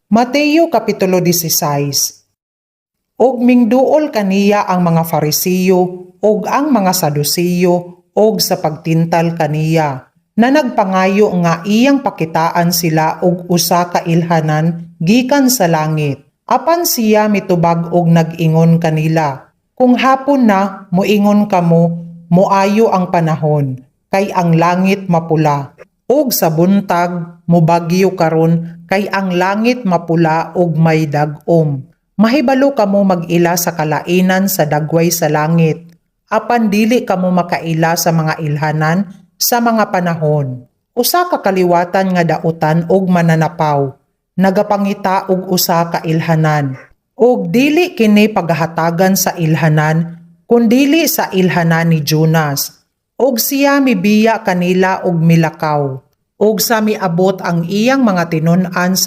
Mateo Kapitulo 16. Og mingduol kaniya ang mga Farisiyo ug ang mga Sadusiyo og sa pagtintal kaniya, na nagpangayo nga iyang pakitaan sila og usa ka ilhanan gikan sa langit. Apan siya mitubag og nag-ingon kanila, "Kung hapon na, moingon kamo, 'Moayo ang panahon, kay ang langit mapula.' Ug sa buntag, 'Mobagyo karon, kay ang langit mapula ug may dag-om.' Mahibalo kamo mag-ila sa kalainan sa dagway sa langit, apan dili kamo makaila sa mga ilhanan sa mga panahon. Usa ka kaliwatan nga dautan og mananapaw, nagapangita og usa ka ilhanan. Ug dili kini paghatagan sa ilhanan, kundili sa ilhanan ni Jonas. Ug siya mibiya kanila og milakaw. Ug sa miabot ang iyang mga tinun-an.